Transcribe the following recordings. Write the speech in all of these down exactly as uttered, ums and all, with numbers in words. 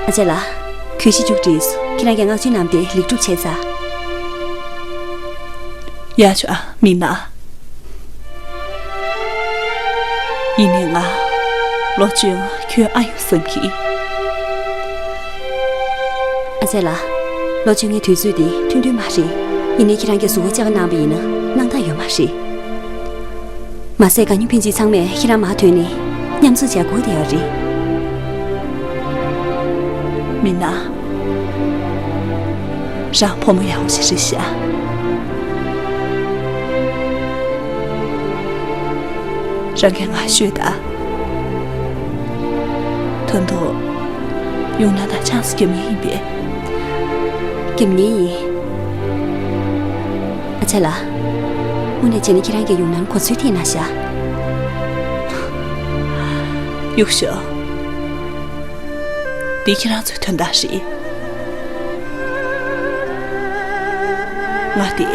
ཨ་ཅག་ལགས། གྱོད་གཞི་མཇུག་བསྒྲིལ་སོང་། ཁྱེད་རང་གིས་མངགས་བཅོལ་གནང་སྟེ་ལེགས་གྲུབ་ཆེ་ས། ཡག་བྱུང་ཨ། མིན་ན། ཡིན་ནའི་ང་ལོ་བཅོ་ལྔ་འཁྱོལ་ཨ་ཡོང་བསམ་གྱི། ཨ་ཅག་ལགས། ལོ་བཅོ་ལྔའི་དུས་ཚོད་འདི་ཐུང་ཐུང་མ་རེད། ཡིན་ནའི་ཁྱེད་རང་གིས་གཟུགས་པོ་བཅག་གནང་པ་ཡིན་ན་སྣང་དག་ཡོད་མ་རེད། མ་ཟད་དགའ་ཉེ་ཕན་ཆད་ཚང་མས་ཁྱེད་རང་མར་ཐོན་ནས་མཉམ་འཛོམས་བྱ་དགོས་བསྡད་ཡོད་རེད། མིན་ན། རང་བུ་མོ་ཡག་པོ་ཞིག་རེད་ཤག། རང་གིས་ང་ཤོད་དང་། ད་དུང་ཡུང་ནན་ད་ཆང་ས་རྒྱག་མཁན་ཡིན་པས། རྒྱག་མཁན་ཡིན། ཨ་ཅག་ལགས། དངོས་གནས་བྱས་ན་ཁྱེད་རང་གིས་ཡུང་ནན་གོ་ཚོད་ཐེབས་གནང་ཤག། གཡུག་ཞོག། འདི་ཁྱེད་རང་ཚོའི་དོན་དག་རེད། ང་དེ་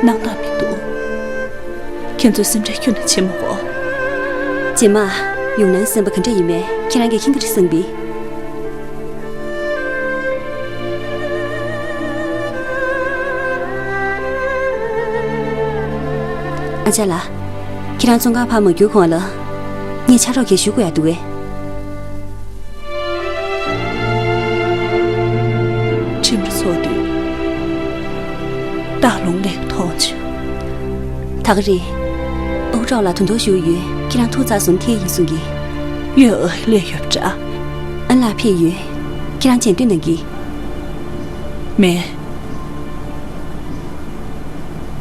སྣང་དག་མི་འདུག། ཁྱེད་ཚོའི་སེམས་ཁྲལ་ཁྱོན་ནས་བྱེད་མི་དགོས། རྗེས་མ་ཡུང་ནན་སེམས་པ་ག་འདྲ་ཡིན་མིན་ཁྱེད་རང་གིས་མཁྱེན་གྱི་རེད་བསམ་པས། ཨ་ཅག་ལགས། ཁྱེད་རང་བཙོན་ཁང་ཕར་མ་བསྐྱོད་གོང་ལ། ངས་ཕྱག་རོགས་གས་ཞུ་དགོས་ཡག་འདུག་གས། ཁྲིམས་ར་ཚོགས་དུས། སྟག་ལུང་ལེགས་མཐོང་བྱུང་། ད་ག་རེད། ཨོ་ཀྲོག་ལགས་དོན་ཐོག་ཞུ་ཡོད། ཁྱེད་རང་ཐུགས་བཙགས་སོང་ཐད་ཡིན་གསུང་གི། ཡོད་ཨ་ལས་ཡོད་པ་འདྲ། ཨ་ལགས་ཕེབས་ཡོད། ཁྱེད་རང་མཇལ་འདོད་གནང་གི། མེད།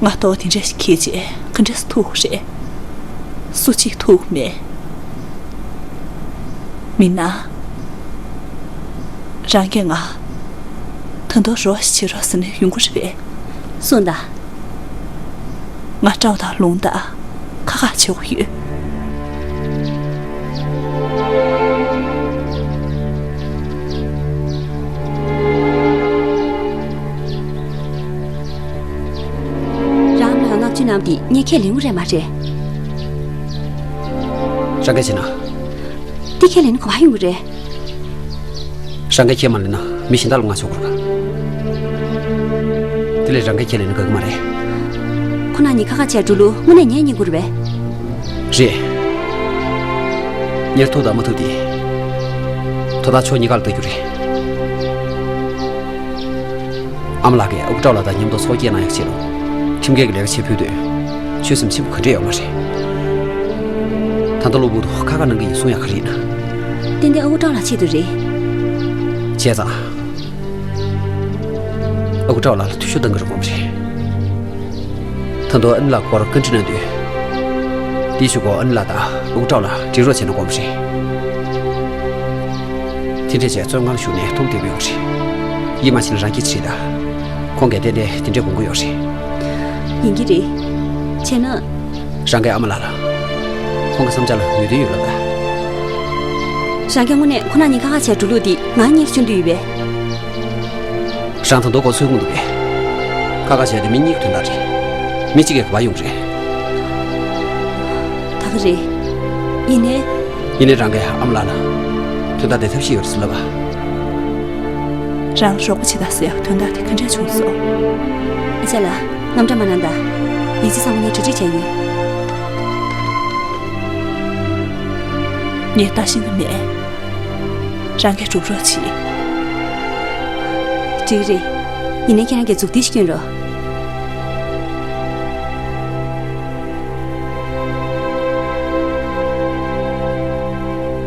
ང་ལྟོ་དེ་འདྲ་ཞིག་ཁྱེར་རྗེས་ག་འདྲས་སུ་ཐུག་རེད། སུ་གཅིག་ཐུག་མེད། མིན་ན། རང་གིས་ང་ད་དུང་རོགས་ཤིག་བྱེད་རོགས་ཟེར་ནས་ཡོང་གི་རེད་པས། གསུངས་དང་། ང་སྤྲང་པོ་དང་ལུང་དང་ཁ་ཁ་བྱེད་དགོས་ཡོད། རང་ལ་མངགས་བཅོལ་གནང་དེ་ངས་ཁས་ལེན་དགོས་རེད་མ་རེད། རང་གིས་བྱས་ན། འདི་ཁས་ལེན་ན་ག་པར་ཡོང་གི་རེད། རང་གིས་ཁས་མ་ལེན་ན་མི་གཞན་དག་ལ་མངགས་ཆོག་གི་རེད་པ། དེ་ལས་རང་གིས་ཁས་ལེན་ན་དགའ་གི་མ་རེད། ཁོ་ན་ཉིད་ཁ་ཁ་བྱས་འགྲོ་ལུགས་དངོས་གནས་ངས་རྙེད་དགོས་རེད་པས། རེད། ངས་ཐུབ་དང་མ་ཐུབ་དེ། དོ་བདག་ཕྱོགས་གཉིས་ཀ་ལ་ལྟ་རྒྱུ་རེད། ཨ་མ་ལགས་ཀྱིས་ཨ་ཁུ་ཀྲའོ་ལགས་དང་མཉམ་དུ་ཚོགས་བསྐྱལ་གནང་ཡག་ཆེད་དུ། ཁྲིམས་འགལ་གྱི་ལས་ཀ་བྱེད་ཕོད་དུས། ཆོད་སེམས་ཆེན་པོ་ག་འདྲས་ཡོད་མ་རེད། ད་ལྟ་གློ་བུར་དུ་ཁ་ཁ་གནང་གི་ཡིན་གསུང་ཡག་ག་རེ་ཡིན་ན། ཏན་ཏན་ཨ་ཁུ་ཀྲའོ་ལགས་ཆེད་དུ་རེད། བྱས་ཙང་། ཨ་ཁུ་ཀྲའོ་ལགས་ལ་འཐུས་ཤོར་གཏང་གི་རེད་དགོངས་པ་རེད། ད་དུང་ཨ་ནེ་ལགས་སྐོར་བཀའ་འདྲི་གནང་དུས། དེའི་གཞུག་གུ་ཨ་ནེ་ལགས་དང་ཨ་ཁུ་ཀྲའོ་ལགས་འགྲིག་རོགས་བྱས་ན་དགོངས་པ་རེད། དེ་འདྲས་བྱས་བཙོན་ཁང་ལ་བཞུགས་ནས་ཐུགས་བདེ་པོ་ཡོང་གི་རེད། ཡིད་མ་ཆེས་ན་རང་སྐྱིད་ཆེ་ད། ཁོང་གིས་ཏན་ཏན་དེ་འདྲས་དགོངས་ཀྱི་ཡོད་རེད། ཡིན་གྱི་རེད། བྱས་ན། རང་གིས་ཨ་མ་ལགས་ལ། ཁོང་གི་བསམ་འཆར་ལ་འོས་བསྡུ་ཡོད་ལབ་ད། རང་གིས་དངོས་གནས་ཁོ་ན་ཉིད་ཁ་ཁ་བྱས་འགྲོ་ལུགས་འདི་ང་གཉིས་ལ་སྐྱོན་འདུག་ཡོད་པས། རང་ད་དུང་མགོ་ཚོས་ཀྱི་འདུག་གས། ཁ་ཁ་བྱས་ཏེ་མི་གཉིས་ཀྱི་དོན་དག་རེད། མི་གཅིག་གིས་ག་པར་ཡོང་གི་རེད། ད་ག་རེད། ཡིན་ནའི། ཡིན་ནའི་རང་གིས་ཨ་མ་ལགས་ལ། དོན་དག་དེ་ཐབས་ཤེས་ཡོད་རེད་ཟེར་ལབ་པ། རང་ལ་རོགས་པ་བྱེད་དང་ཟེར་ཡག་དོན་དག་དེ་ག་འདྲས་བྱུང་སོང་། ཨ་ཅག་ལགས། དངངས་སྐྲག་མ་གནང་དང་། ཡིག་ཆ་ཚང་མ་ངས་གྲ་སྒྲིག་བྱས་ཡོད། ངས་ལྟ་ཤེས་ཀྱི་མེད། རང་གིས་སྒྲུབ་རོགས་གྱིས། འགྲིག་རེད། ཡིན་ནའི་ཁྱེད་རང་གིས་མཛུབ་ཐེལ་ཞིག་སྐྱོན་རོགས།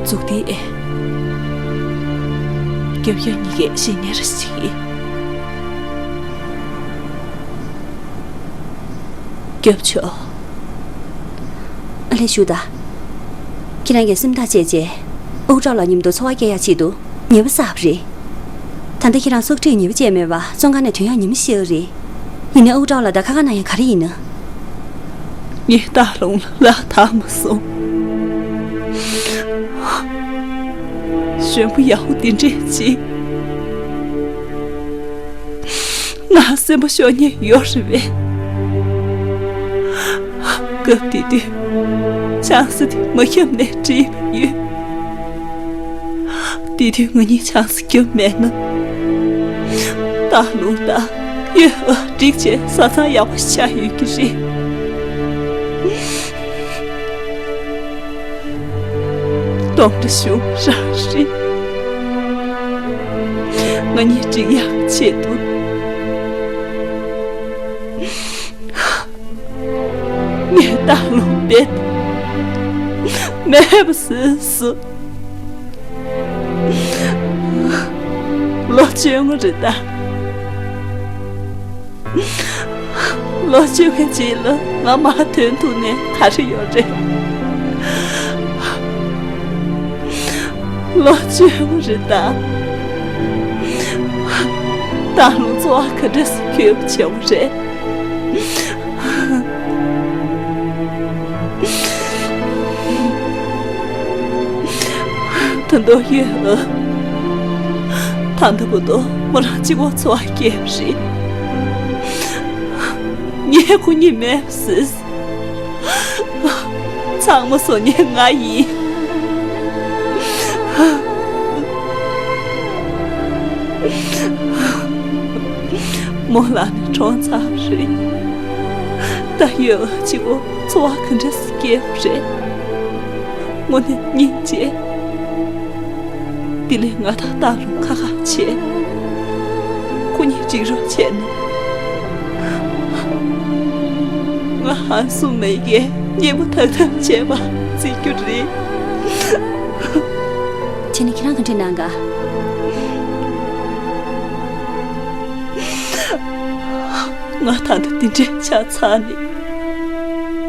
མཛུབ་ཐེལ། རྒྱབ་ཡོལ་གཉིས་ཀས་ཞིག་ཉར་ཞིག་རྒྱབ་ཆོག། ཨ་ལས་ཞུ་ད། ཁྱེད་རང་གིས་སེམས་ཐག་བཅད་རྗེས། ཨུ་ཀྲོག་ལགས་མཉམ་དུ་འཚོ་བ་སྐྱེལ་ཡག་ཆེད་དུ་ཉེས་པ་བསགས་པ་རེད། ད་ལྟ་ཁྱེད་རང་སྲོག་ཁྲིམས་ཉེས་པ་བཅད་མེད་པར་བཙོན་ཁང་ནས་ཐོན་ཡག་ཉིན་མོ་ཤར་བ་རེད། ཡིན་ནའི་ཨུ་ཀྲོག་ལགས་ད་ཁ་ཁ་གནང་ཡག་ག་རེ་ཡིན་ན། ངས་སྟག་ལུང་ལ་ལག་བསྟར་མ་སོང་། གཞོན་པ་ཡག་པོ་འདི་འདྲས་ཅིག་ང་སེམས་པ་ཤོར་ཉེན་ཡོད་རེད་པས། སྐབས་དེ་དུས་ཆང་ས་དེ་མ་བརྒྱབ་ནའི་འགྲིག་པ་ཡོད། དེ་དུས་ང་གཉིས་ཆང་ས་རྒྱབ་མེད་ན། སྟག་ལུང་དང་གཡོ་འོག་འགྲིག་བྱས་བཟའ་ཚང་ཡག་པོ་ཞིག་ཆགས་ཡོད་ཀྱི་རེད། གདོང་འདྲ་ཞུ་རང་རེད། ང་གཉིས་འགྲིག་ཡག་ཆེད་དུ། ངས་སྟག་ལུང་བེད་མེད་པ་བཟོས་སོང་། ལོ་བཅོ་ལྔ་རེད་ད། ལོ་བཅོ་ལྔའི་རྗེས་ལ་ང་མར་ཐོན་ཐུབ་ནས་ག་རེ་ཡོད་རེད། ལོ་བཅོ་ལྔ་རེད་ད། སྟག་ལུང་འཚོ་བ་ག་འདྲ་སེ་འཁྱོལ་བ་བྱུང་རེད། ད་དུང་ཡོད། ད་ལྟ་བར་དུ་མོ་རང་གཅིག་པོ་འཚོ་བ་སྐྱེལ་བ་རེད། ངས་ཁོ་གཉིས་མེད་པ་བཟོས། ཚང་མ་བཟོ་མཁན་ང་ཡིན། མོ་ལགས་ནི་གྲོངས་ཚར་བ་རེད། ད་ཡོད་གཅིག་པོ་འཚོ་བ་ག་འདྲ་སེ་སྐྱེལ་བ་རེད། དངོས་གནས་སྙིང་རྗེ། དེ་ལས་ང་དང་སྟག་ལུང་ཁ་ཁ་བྱས། ཁོ་གཉིས་འགྲིག་རོགས་བྱས་ན། ང་ཧང་སང་མེད་ཀྱི་གཉེན་པོ་ཐག་ཐག་བྱས་པ་བརྩི་རྒྱུ་རེད། བྱས་ན་ཁྱེད་རང་ག་འདྲས་གནང་ག། ང་ད་ལྟ་འདི་འདྲས་ཆགས་ཚར་ནས་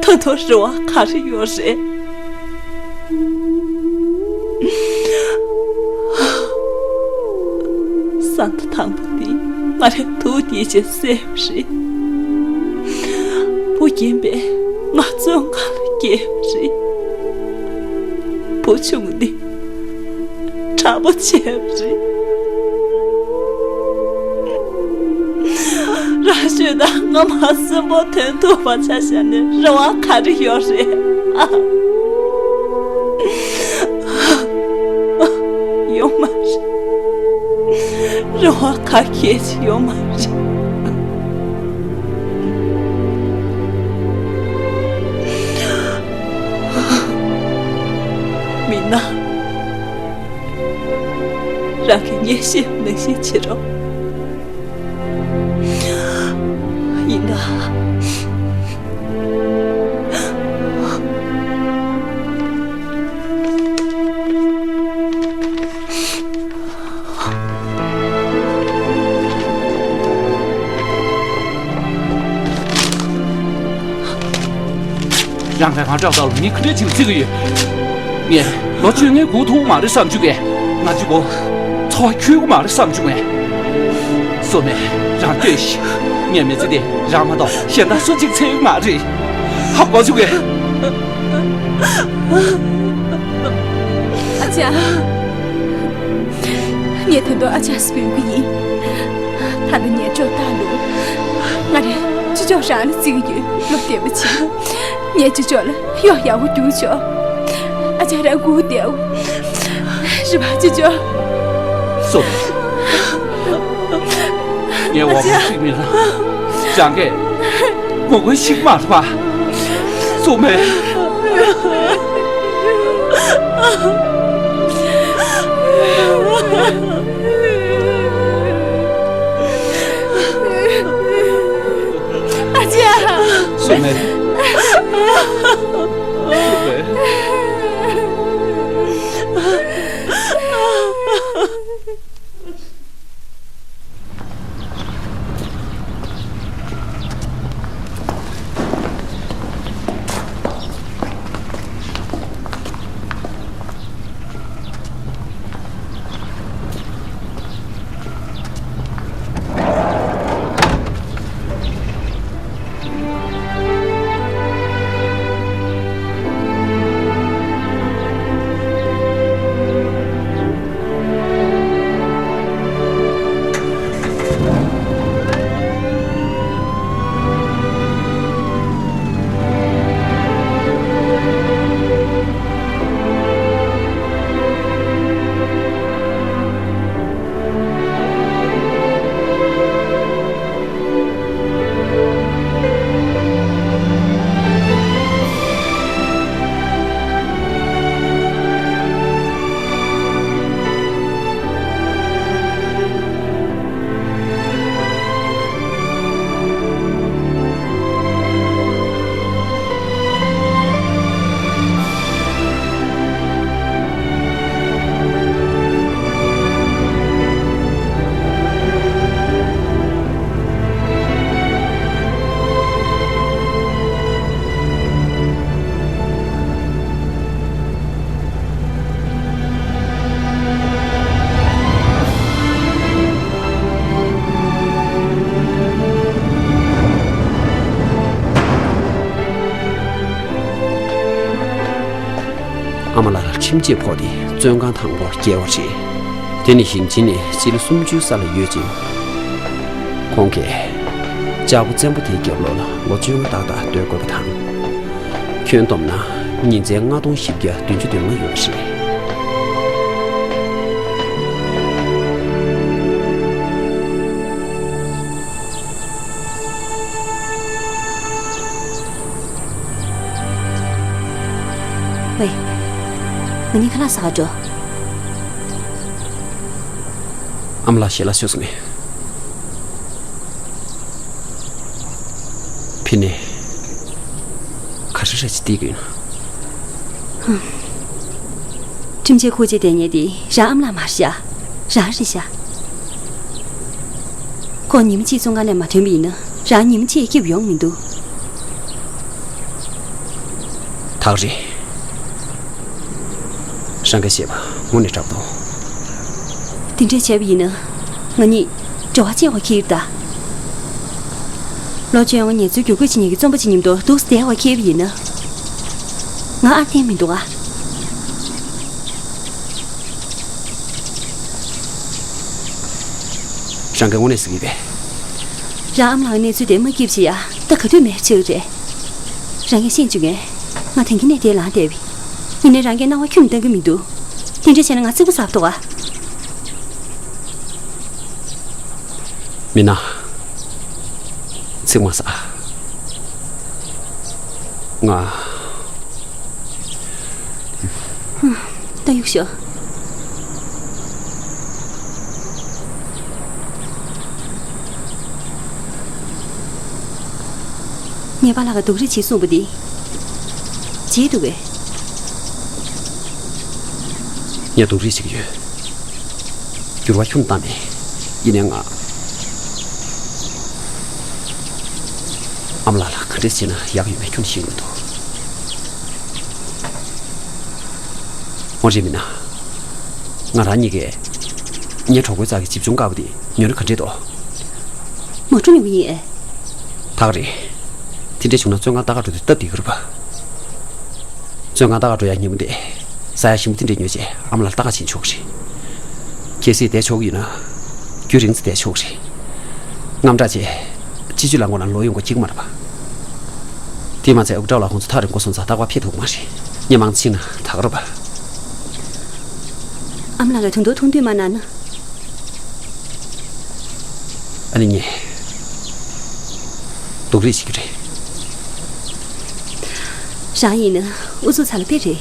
ད་དུང་རེ་བ་ག་རེ་ཡོད་རེད། ས་མཐའ་དང་པོ་འདི་ང་རའི་ཐུགས་དགྱེས་ཆེད་བསད་པ་རེད། བུ་རྒན་པས་ང་བཙོན་ཁང་ལ་བསྐྱལ་བ་རེད། བུ་ཆུང་འདི་དྲག་པོ་བྱས་པ་རེད། རང་ཤོད་དང་ང་མར་གསོན་པོ་ཐོན་ཐུབ་པ་ཆ་བཞག་ནས་རེ་བ་ག་རེ་ཡོད་རེད། ཨ། ཡོད་མ་རེད། རེ་བ་ག་གེ་ཡོད་མ་རེད། མིན་ན། རང་གི་ངས་ཤེས་པ་ནང་བཞིན་བྱེད་རོགས། ཡིན་ད། རང་གིས་ང་སྐྲག་དང་ལུག་མི་ག་འདྲས་བྱེད་ཀྱི་བརྩི་གི་ཡོད། ངས་ལོ་བཅོ་ལྔའི་སྒུག་ཐུབ་མ་རེད་བསམ་བཅུག་གས། ང་གཅིག་པོ་འཚོ་བ་འཁྱོལ་གི་མ་རེད་བསམ་བཅུག་ངས། བསོད་སྨན་རང་ལྟོས་ཤིག་ངའི་མི་ཚེ་འདི་རང་མ་གཏོགས་གཞན་དག་སུ་གཅིག་འཚོལ་གི་མ་རེད། ཧ་གོ་བཅུག་གས། ཨ་ཅག་ངས་ད་དུང་ཨ་ཅག་སུ་འབོད་གི་ཡིན། ད་ལྟ་ངའི་ཅོ་ལྟ་ལུགས། ང་རའི་ཅི་ཅོག་རང་ལ་བརྩི་གི་ཡོད། བློ་བདེ་པོ་བྱེད། ངའི་ཅི་ཅོག་ལ་གཡོག་ཡག་པོ་རྒྱུགས་ཆོག་ཨ་ཅག་རང་སྒུག་བསྡད་འོ། རེད་པ་ཅི་ཅོག་སོ། ངས་འོ་མ་ཅིག་མིན་ལ། ཅང་གས་ངོ་རྒོལ་ཞིག་མ་རེད་པ། སོ་མེ། ཨ་ཅག་སོ་མེ། སོ་མེ། ཨ་མ་ལགས་ལ་ཁྲིམས་ཆད་ཕོག་སྟེ་བཙོན་ཁང་དང་པོར་བསྐྱལ་བ་རེད། དེ་ནས་ཞིང་ཆེན་ནས་སྤྱི་ལོ་སུམ་ཅུའི་ས་ལ་ཡོད་ཅིང་། ཁོང་གིས་ལྕགས་ཕོ་བཙན་པོ་དེའི་རྒྱབ་ལོགས་ལ་ལོ་བཅོ་ལྔ་ཏག་ཏག་སྡོད་དགོས་པ་དང་། ཁྱོན་བསྡོམས་ན་ཉིན་མཚན་ལྔ་སྟོང་བཞི་བརྒྱ་བདུན་ཅུ་དོན་ལྔ་ཡོད་པ་རེད། ཝེ། ང་གཉིས་ཁ་ལག་ཟ་ག་འགྲོ། ཨ་མ་ལགས་ཞལ་ལག་ཤོར་སོང་ངས། ཕི་ནས་ག་རེ་རེ་ཅིག་བལྟས་དགོས་ན། ཁྲིམས་ཆད་ཁུར་བྱས་བསྡད་མཁན་དེ་རང་ཨ་མ་ལགས་མ་རེད་ཤག་རང་རེད་ཤག་ཁོང་ཉི་མ་གཅིག་བཙོན་ཁང་ནས་མ་ཐོན་པ་ཡིན་ན་རང་ཉི་མ་གཅིག་སྐྱིད་པོ་ཡོང་མི་འདུག་ད་ག་རེད། རང་གིས་བཤད་པ་དངོས་གནས་དྲག་འདུག་དེ་འདྲས་བྱས་པ་ཡིན་ན་ང་གཉིས་འབྲེལ་བ་བཅད་དགོས་ཁེལ་ད། ལོ་བཅོ་ལྔ་ངལ་རྩོལ་བསྒྱུར་བཀོད་བྱེད་མཁན་གྱི་བཙོན་པ་ཅིག་མཉམ་དུ་འདུག་སེ་བསྡད་དགོས་ཁེལ་བ་ཡིན་ན། ང་ཨར་བསྟན་མི་འདུག་ཨ། རང་གིས་དངོས་གནས་ཟེར་གྱི་རེད། རང་ཨ་མ་ལགས་ཀྱི་གནས་ཚུལ་དེ་མ་སྐྱིད་པ་བྱེད་ཡ་ད་ག་དུས་མེད་པ་ཆགས་ཀྱི་རེད། རང་གིས་ཤེས་བཅུག་ངས། ང་ད་གིན་ནས་དེ་ལངས་བསྡད་པ་ཡིན། ཡིན་ནའི་རང་གིས་སྣང་བ་ཁྱོན་ནས་གཏོང་གི་མི་འདུག་དེ་འདྲ་བྱས་ན་ང་ཚིག་པ་ཟ་འདུག་ཨ། མིན་ན། ཚིག་མ་ཟ། ང་། ད་གཡུག་ཞོག་ངའི་པཱ་ལགས་ཀྱིས་སྡུག་རུས་བྱེད་གསུངས་པ་འདི། བྱེད་འདུག་གས། ངས་སྡུག་རུས་བྱེད་ཀྱི་ཡོད། འགྱུར་བ་ཁྱོན་བཏང་མེད། ཡིན་ནའི་ང་། ཨ་མ་ལགས་ལ་ག་འདྲས་བྱས་ན་ཡག་ཡོད་མེད་ཁྱོན་ཤེས་ཀྱི་མི་འདུག་འོ་རེད་མིན་ན། ང་རང་གཉིས་ཀས་ངའི་གྲོགས་པོའི་རྩ་གི་བྱིའུ་ཆུང་དཀར་པོ་དེ་ཉོ་ན་ག་འདྲས་འདུག་མ་འགྲོ་ནི་བ་ཡིན་ཨེ། ད་ག་རེད། དེ་འདྲས་བྱུང་ན་བཙོན་ཁང་ལྟ་ག་འགྲོ་དུས་སྟབས་བདེ་གི་རེད་པ། བཙོན་ཁང་ལྟ་ག་འགྲོ་ཡ་ཉིན་མོ་དེ། ཟ་ཡ་ཞིམ་པོ་དེ་འདྲས་ཉོས་བྱས་ཨ་མ་ལགས་ལ་ལྟ་ག་ཕྱིན་ཆོག་གི་རེད། གལ་སྲིད་བསྡད་ཆོག་གི་ཡོད་ན། རྒྱུན་རིང་ཙམ་བསྡད་ཆོག་གི་རེད། དངངས་སྐྲག་བྱས། སྤྱི་སྤྱོད་ལ་མགོ་ན་ལོག་ཡོང་དགོས་ཀྱི་མ་རེད་པ། དེས་མ་ཚད་ཨུ་ཀྲའོ་ལགས་ཁོང་ཚོ་ཐག་རིང་པོ་སོང་ཙང་རྟག་པར་ཕེབས་ཐུབ་ཀྱི་མ་རེད། སྔོན་མ་ཕྱིན་ན་ད་ག་རེད་པ། ཨ་མ་ལགས་ཀྱིས་ད་དུང་ཐུགས་འདོད་མ་གནང་ན། ཨ་ནི་ངས་སྡུག་རུས་བྱེད་ཀྱི་རེད། རང་ཡིན་ན་ཨུ་ཚུགས་ཚ་ལ་དཔེ་རེད།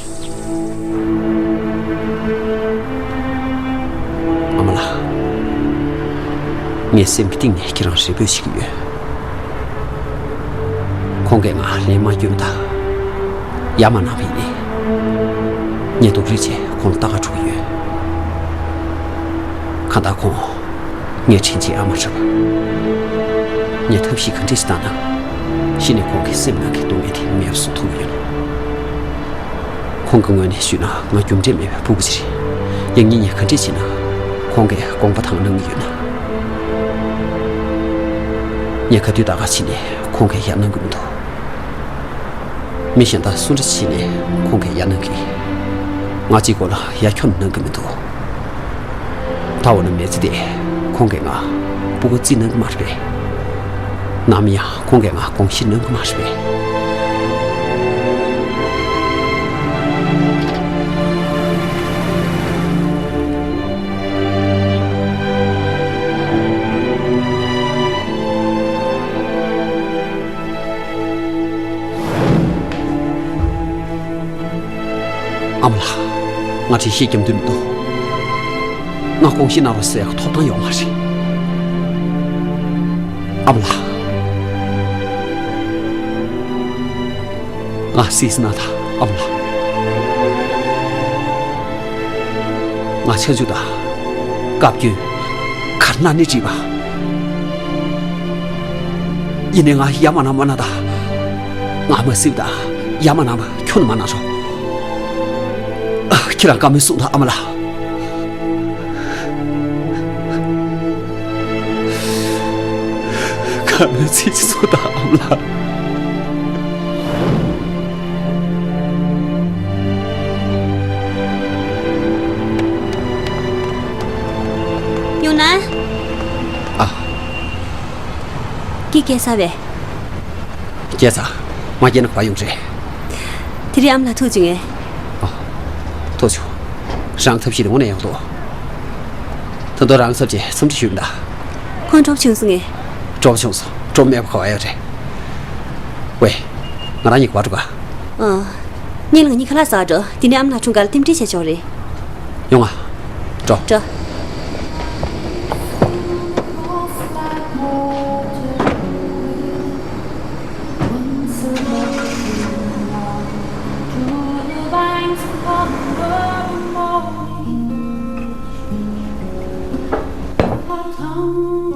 ཨ་མ་ལགས། ངས་སེམས་ཀྱི་གཏིང་ནས་ཁྱེད་རང་རེ་སྤོད་བྱེད་ཀྱི་ཡོད། ཁོང་གིས་ང་ལན་མ་བསྐྱོན་དང་། ཡ་མ་གནང་བ་ཡིན་ནའི། ངས་སྡུག་རུས་བྱས་ཁོང་ལ་ལྟ་ག་འགྲོ་གི་ཡོད། གང་ལྟར་ཁོང་ངའི་དྲིན་ཅན་ཨ་མ་རེད་པ། ངས་ཐབས་ཤེས་ག་འདྲས་ཤིག་བཏང་ན། གཞི་ནས་ཁོང་གི་སེམས་ནང་གི་སྡུག་བསྔལ་དེ་མེད་པ་བཟོ་ཐུབ་ཀྱི་ཡོད། ཁོང་གི་ངོས་ནས་ཞུས་ན་ང་རྒྱུ་འབྲས་མེད་པའི་ཕྲུ་གུ་ཅིག་རེད། ཡང་སྙིང་ནས་ག་འདྲས་བྱས་ན་ཁོང་གིས་དགོངས་པ་དྭངས་གནང་གི་ཡོད་ན། ངས་ག་དུས་ལྟ་ག་ཕྱིན་ནའི་ཁོང་གིས་ཡ་གནང་གི་མི་འདུག་མི་གཞན་དག་སུ་འདྲ་ཕྱིན་ནའི་ཁོང་གིས་ཡ་གནང་གི། ང་གཅིག་པོ་ལ་ཡ་ཁྱོན་གནང་གི་མི་འདུག་ད་འོ་ན་མི་ཚེ་འདི་ཁོང་གིས་ང་སྤུ་གུ་བརྩིས་གནང་གི་མ་རེད་པས། ནམ་ཡང་ཁོང་གིས་ང་དགོངས་བཞེས་གནང་གི་མ་རེད་པས། ཨ་མ་ལགས། ང་འགྲེལ་བཤད་རྒྱག་འདོད་མི་འདུག་ང་དགོངས་བཞེས་གནང་རོགས་ཟེར་ཡག་ཐོབ་ཐང་ཡོད་མ་རེད། ཨ་མ་ལགས། ང་སྲིད་ཟིན་ན་ད་ཨ་མ་ལགས། ང་ཆག་འཇུག་དང་། བཀའ་བཀྱོན། ག་རེ་གནང་ནའི་འགྲིག་པ། ཡིན་ནའི་ང་ཡ་མ་གནང་མ་གནང་དང་། ང་མ་སྲིད་དང་ཡ་མ་གནང་བ་ཁྱོན་ནས་མ་གནང་རོགས། ཨ། ཁྱེད་རང་བཀའ་མོལ་གསུངས་དང་ཨ་མ་ལགས། བཀའ་མོལ་ཚིག་གཅིག་གསུངས་དང་ཨ་མ་ལགས། སྐྱེལ་ཚར་བས། སྐྱེལ་ཚར། མ་སྐྱེལ་ན་ག་པར་ཡོང་རེད། དེ་རིང་ཨ་མ་ལགས་ཐུག་བྱུང་ངས། ཨ། ཐུག་བྱུང་། རང་ཐབས་ཤེས་དེ་དངོས་གནས་ཡག་འདུག་ད་དུང་རང་ཚབ་ཀྱིས་འཚམས་འདྲི་ཞུས་པ་འདྲ། ཁོང་གྲོངས་བྱུང་སོང་ངས། གྲོངས་བྱུང་སོང་། གྲོངས་མེད་པ་ག་པར་ཡོད་རེད། ཝེ། ང་རང་གཉིས་ག་པར་འགྲོ་ག་ཨ། ཉིན་ལ་ང་གཉིས་ཁ་ལག་ཟ་འགྲོ། དེ་ནས་ཨ་མ་ལགས་འཁྲུངས་སྐར་ལ་རྟེན་འབྲེལ་བྱས་ཆོག་རེད། ཡོང་ང་། འགྲོ། འགྲོ།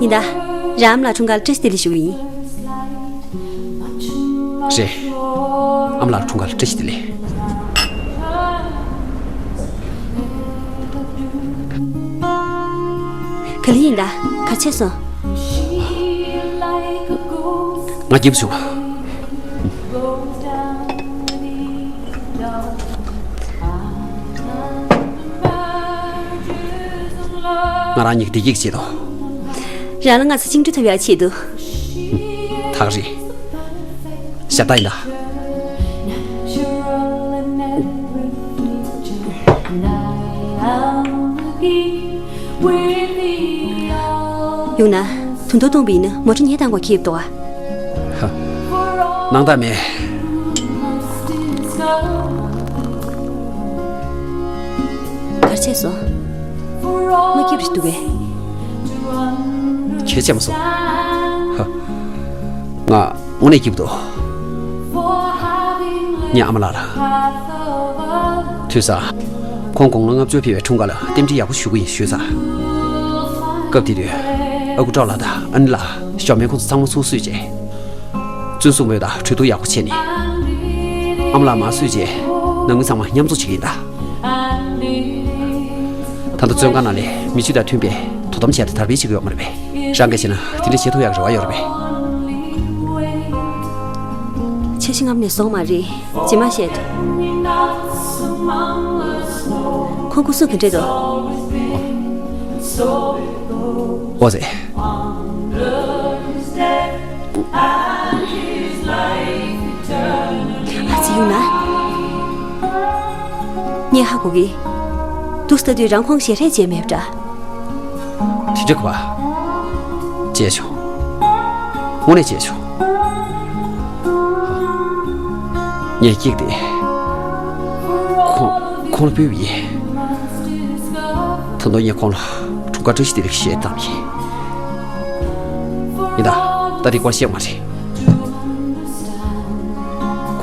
ཡིན་ད། རང་ཨ་མ་ལགས་འཁྲུངས་སྐར་ལ་བཀྲ་ཤིས་བདེ་ལེགས་ཞུ་གི་ཡིན། རེད། ཨ་མ་ལགས་འཁྲུངས་སྐར་ལ་བཀྲ་ཤིས་བདེ་ལེགས། ག་ལེར་ཡིན་ད། ག་རེ་བྱས་སོང་། ང་སྐྱིད་པོ་བྱུང་། ང་རང་གཉིས་ཀྱི་བདེ་སྐྱིད་ཀྱི་ཆེད་དུ། རང་ལ་ང་ཚོ་བཅིངས་འགྲོལ་ཐོབ་ཡག་ཆེད་དུ། ཐག་རིང་། ཞབས་ཏག་ཡིན་ད། ཡོང་ན། དུང་ཐོ་གཏོང་བ་ཡིན་ན་མོ་ཊ་ངས་བཏང་དགོས་ཁེལ་འདུག་ཨ། ཧ། སྣང་དག་མེད། ག་རེ་བྱས་སོང་། མ་སྐྱིད་པ་ཞིག་འདུག་གས། ཁྱེད་བྱས་མ་སོང་། ཧ། ང་དངོས་གནས་སྐྱིད་པོ་འདུག་ངའི་ཨ་མ་ལགས་ལ། དུས་སང་། ཁོང་དགུང་ལོ་ལྔ་བཅུ་ཕེབས་པའི་འཁྲུངས་སྐར་ལ་རྟེན་འབྲེལ་ཡག་པོ་ཞུ་གི་ཡིན་ཞུས་ཚར། སྐབས་དེ་དུས། ཨ་ཁུ་སྤྲོ་ལགས་དང་ཨ་ནེ་ལགས་ཞོགས་མེད་ཁོང་ཚོ་ཚང་མ་ཚུར་བསུས་རྗེས། བཙོན་སྲུང་མོས་དང་གྲོས་བསྡུར་ཡག་པོ་བྱས་ནས། ཨ་མ་ལགས་མར་བསུས་རྗེས། ནང་མི་ཚང་མ་མཉམ་འཛོམས་བྱེད་ཀྱི་ཡིན་ད། ད་ལྟ་བཙོན་ཁང་ནང་ལས་མི་སྤྱི་དང་མཐུན་པའི་དོ་དམ་བྱས་ཏེ་དར་སྤེལ་བྱེད་ཀྱི་ཡོད་མ་རེད་པས། རང་གིས་བྱས་ན་དེ་འདྲ་བྱེད་ཐུབ་ཡག་རེ་བ་ཡོད་རེད་པས། འཆར་གཞི་སྔ་མོ་ནས་བཟོ་མ་རེད། རྗེས་མ་བཤད་དོ། ཁོང་སྐུ་གཟུགས་ག་འདྲས་འདུག་ཨོ་ཙི། ཨ་ཙི་ཡོང་ན། ངས་ཧ་གོ་གི། འདུག་སེ་ལྟ་དུས་རང་ཁོང་ཞལ་རས་མཇལ་མེད་པ་འདྲ། དེ་འདྲ་ག་པ། མཇལ་བྱུང་། དངོས་གནས་མཇལ་བྱུང་། ངས་ཀིག་དེ། ཁོང་ཁོང་ལ་ཕུལ་བ་ཡིན། ད་དུང་ངས་ཁོང་ལ་འཁྲུངས་སྐར་བཀྲ་ཤིས་བདེ་ལེགས་ཞེས་བཏང་ཡིན། ཡིན་ད། ད་དེ་སྐོར་བཤད་མ་རེད།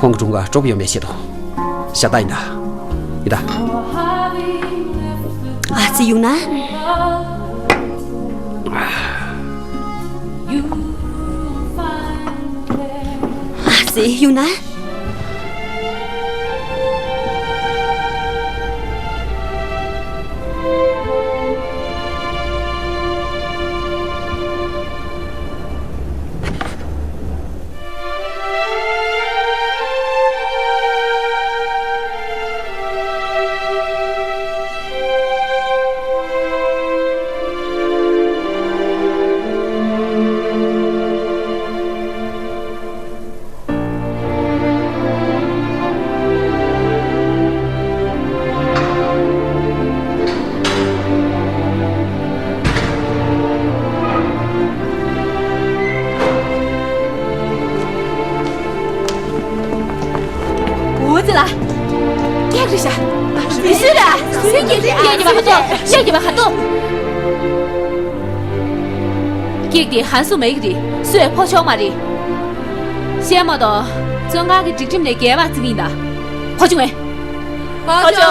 ཁོང་གི་འཁྲུངས་སྐར་སྤྲོ་པོ་ཡོང་བའི་ཆེད་དུ། ཞབས་ཏག་ཡིན་ད། ཡིན་ད། ཨ་ཙི་ཡོང་ན། ཨ་ཙི་ཡོང་ན། འོ་ཙི་ལ། ཀྱེག་རེད་ཤག་མི་སུ་ར། སུའི་ཀྱེག་རེད། ཀྱེག་ཉི་མ་ཧ་ཏོ། ཀྱེག་ཉི་མ་ཧ་ཏོ། ཀྱེག་དེ་ཧན་སུ་མེ་གི་རེད། སུས་ཕོག་ཆོག་མ་རེད། ཤེས་མ་གཏོགས། བཙོན་ཁང་གི་སྒྲིག་ཁྲིམས་ལས་འགལ་བ་བརྩི་གི་ཡིན་ད། ཕོག་བྱུང་ངས། ཕོག་བྱུང་།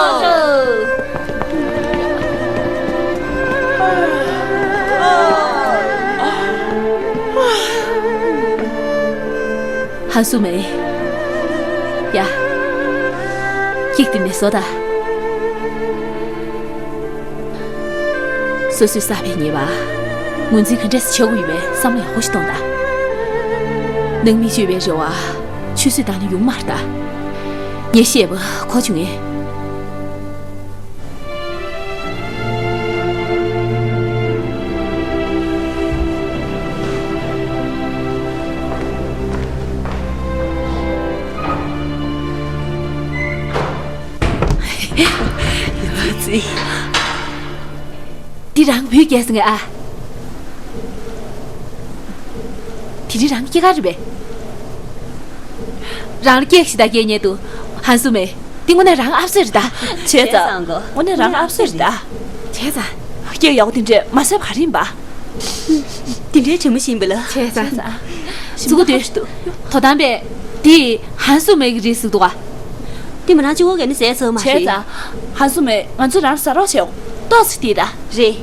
ཧན་སུ་མེ། ཡ། ཀྱེག་དེ་མེ་སོ་ད། སོ་སོས་བསགས་པའི་ཉེས་པ། ངོས་འཛིན་ག་འདྲས་བྱེད་དགོས་ཡོད་པའི་བསམ་བློ་ཡག་པོ་ཞིག་གཏོང་དང་། ནང་མི་གཅོད་པའི་རེ་བ། ཆུད་ཟོས་བཏང་ན་ཡོང་མ་རེད་ད། ངས་བཤད་པ་གོ་བྱུང་ངས། ཡ་ཙི། འདི་རང་བུ་སྐྱེས་སོང་ངས་ཨ། དེ་རིང་རང་སྐྱེས་སྐར་རེད་པས། རང་ལ་ཀེག་ཞིག་ད་སྐྱེས་ཉེ་དུ། ཧན་སུ་མེ། འདི་དངོས་གནས་རང་ཨབ་སེ་རེད་ད། བྱས་ཙང་། དངོས་གནས་རང་ཨབ་སེ་རེད་ད། བྱས་ཙང་། ཀེག་ཡག་པོ་དེ་འདྲས་མ་བཟས་པ་ག་རེ་ཡིན་པ། དེ་འདྲའི་དྲི་མ་ཞིམ་པ་ལ། བྱས་ཙང་། བྱས་ཙང་། ཙུ་གུ་དོད་ཤི་འདུག་དོ་དམ་པས། འདི་ཧན་སུ་མེ་གི་རེད་ཟེར་འདུག་ག། དེ་མ་རང་གཅིག་པོ་ག་ནས་ཟས་ཚར་མ་བྱས་རེད། ཙང་། ཧན་སུ་མེ་ང་ཚོ་རང་ཟ་རོགས་བྱེད། ཏོག་ཙམ་བལྟས་ད། རེད།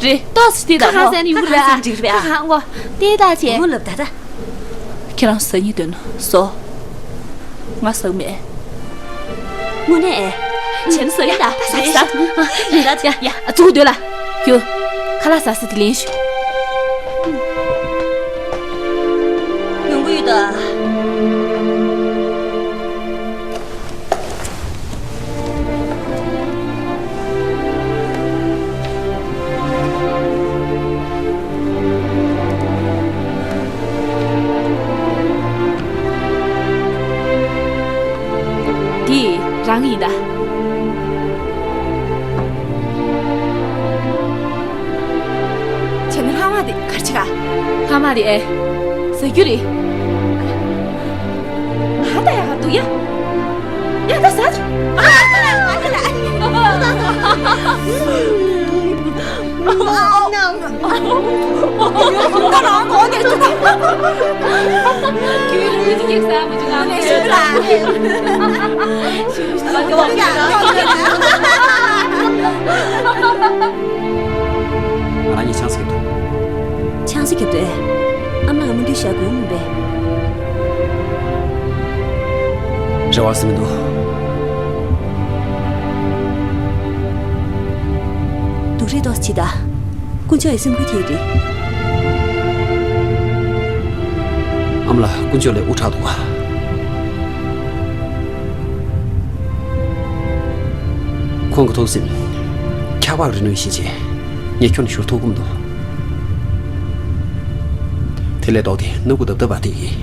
རེད། ཏོག་ཙམ་བལྟས་ད། ཁ་ཁ་ཟས་ནས་ཡོང་གི་རེད་ཨ། ཁ་ཁ་ཟས་ནས་འགྲིག་རེད་ཨ། ཁ་ཁ་ཨང་གོ། བལྟས་ད་བྱས། ངོ་ལབ་ད་ད། ཁྱེད་རང་ཟ་སྙིང་འདོད་ན་ཟོ། ང་ཟ་གི་མེད། དངོས་གནས། བྱས་ན་ཟ་གི་ད། ཟ་ཟ། ཡ་ཡ། ཙུ་གུ་སྡོད་ལ། རྒྱུ། ཁ་ལག་ཟ་ས་དེ་ལེན་ཞུ། ཡོང་གི་ཡོད་ད། འདི་རང་ཡིན་ད། བྱས་ན་ལྷག་མ་དེ་ག་རེ་བྱེད་ག། ལྷག་མ་དེ་ཨེ། ཟ་རྒྱུ་རེད། ང་ད་ཡག་ག་འདུག་ཡ། ཡ་ད་ཟ། ཨ་ཨ་ཨ་ཨ་ཨ། ང་རང་གཉིས་ཆང་ས་རྒྱབ་འདུག་ཆང་ས་རྒྱབ་འདུག་ཨ་མ་ལགས་མུ་མཐུད་བཞག་དགོས་མིན་པས། རེ་བ་ཟེར་མི་འདུག་སྡུག་རུས་ཏོག་ཙམ་བྱེད་ད། དཀོན་མཆོག་ཡི་སེམས་ཁུར་ཐེག་རེད། ཨ་མ་ལགས་དཀོན་མཆོག་ལས་དབུ་དྲག་འདུག་ག་ཁོང་གི་ཐུགས་སེམས་འཁྱག་པ་རི་ནང་བཞིན་བྱས། ངས་ཁྱོན་ནས་བཞུར་ཐུབ་ཀྱི་མི་འདུག་དེ་ལས་ལྡོག་སྟེ་སྣ་ཁུག་བརྡབ་བརྡབ་པ་དེ་ཡིན།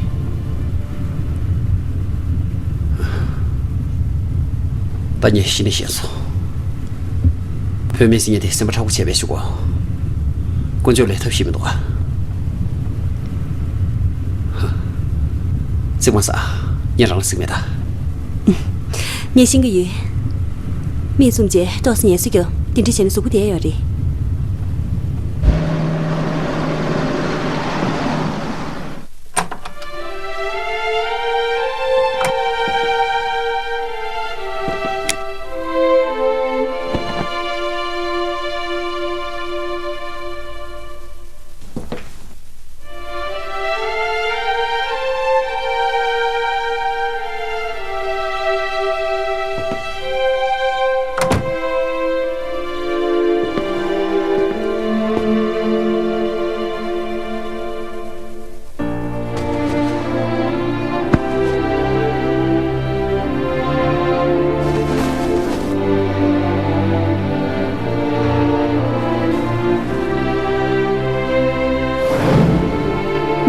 ད་ངས་གཞི་ནས་ཤེས་སོང་། བུད་མེད་ཟེར་མཁན་དེ་སེམས་པ་མཁྲེགས་པོ་བྱས་པའི་གཞུག་གུ། དཀོན་མཆོག་ལས་ཐབས་ཤེས་མི་འདུག་ག་གཙིགས་མ་ཟ། ངས་རང་ལ་གཟིགས་མེད་ད། ངས་ཤེས་ཀྱི་ཡོད། མིག་བཙུམས་བྱས་ཏོག་ཙམ་ངལ་གསོ་རྒྱོབ། དེ་འདྲ་བྱས་ན་གཟུགས་པོ་བདེ་ཡོད་རེད།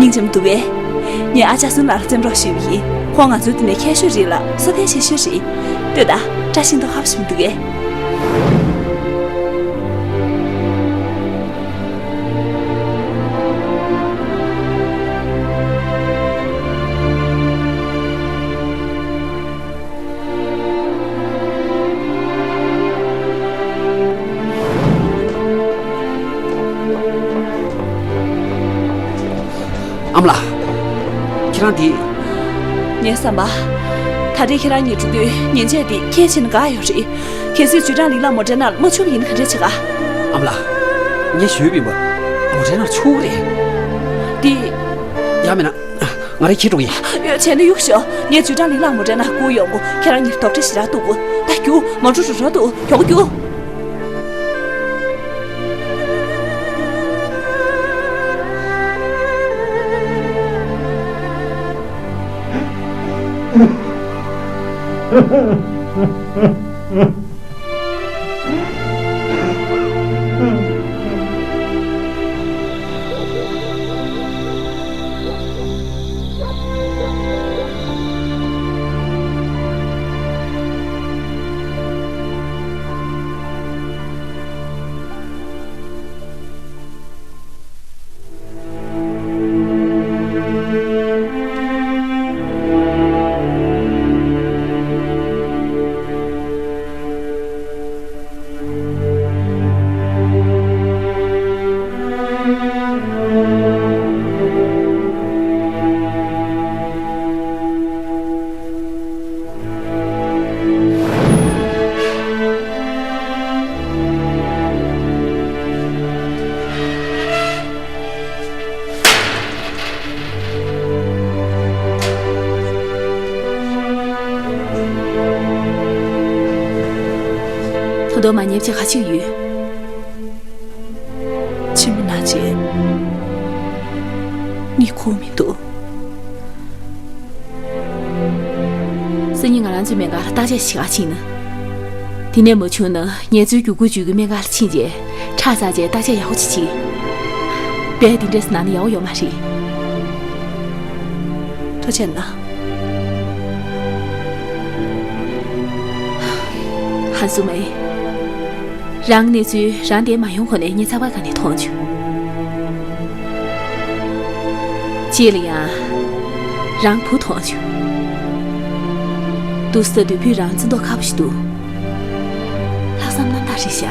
སྙིང་རྗེ་མོ་འདུག་པས། ངས་ཨ་ཅག་སུན་ལགས་ལ་རྩེད་རོགས་ཞུས་པ་ཡིན། ཁོང་ང་ཚོའི་འདི་ནས་མཁས་ཤོས་རེད་ལ་བསོད་བདེ་ཆེ་ཤོས་རེད། ལྟོས་དང་། བཀྲ་ཤིས་མདོག་ཁ་པོ་ཞིག་འདུག་གས། ཨ་མ་ལགས། ཁྱེད་རང་འདི། ངའི་བསམ་པ། ད་ལྟའི་ཁྱེད་རང་གཉིས་འགྲོ་དུས་ཉིན་བྱེད་འདི་ཁྱེད་བྱས་ན་དགའ་ཡོད་རེད། གལ་སྲིད་ཇུས་ཀྲང་ལིང་ལགས་མོ་ཊའི་ནང་ལ་མ་བཅུག་པ་ཡིན་ན་ག་འདྲ་བྱེད་ག། ཨ་མ་ལགས། ངས་ཞུས་པ་ཡིན་པ། མོ་ཊའི་ནང་ལ་བཅུག་རེད། འདི། ཡང་མིན་ན། ང་རང་འཁྱེར་འགྲོ་གི་ཡིན། ཡོད་བྱས་ན་གཡུག་ཞོག་ངས་ཇུས་ཀྲང་ལིང་ལགས་མོ་ཊའི་ནང་བསྐུར་ཡོང་གོ། ཁྱེད་རང་གཉིས་རྡོག་ཁྲེས་ཞེ་དྲག་གཏུག་གོ། ད་རྒྱུགས། མོ་ཊ་རུ་རོ་འདུག་མགྱོགས་པོ་རྒྱུགས། མདོ་མ་ཉེས་ཆད་ག་ཅིག་ཡོད། ཆེན་པོ་ན་ཆེ། ངས་གོ་མི་འདུག་སང་ཉིན་ང་རང་ཚོའི་སྨན་ཁང་ལ་བརྟག་དཔྱད་ཞིག་ག་ཕྱིན་ན། དེ་ནས་མ་བྱུང་ན་ངེད་ཚོའི་རྒྱུག་ཁུག་བཅུད་ཀྱི་སྨན་ཁང་ལ་ཕྱིན་རྗེས་ཁྲག་བཙལ་རྗེས་བརྟག་དཔྱད་ཡག་པོ་ཅིག་བྱེད། རྦད་དེ་འདྲས་ནང་ན་ཡག་པོ་ཡོད་མ་རེད། ཐུགས་རྗེ་གནང་། ཧན་སུ་མེ། རང་གནས་ཚུལ་རང་བདེན་མ་ཡོང་གོང་ནས་ངས་ཚགས་པར་སྒང་ནས་མཐོང་བྱུང་། རྗེས་ལ་ཡང་། རང་བུ་མཐོང་བྱུང་། འདུག་སེ་ལྟ་དུས་བུ་རང་བརྩེ་མདོག་ཁ་པོ་ཞིག་འདུག་ལྷག་བསམ་རྣམ་དག་རེད་ཤག་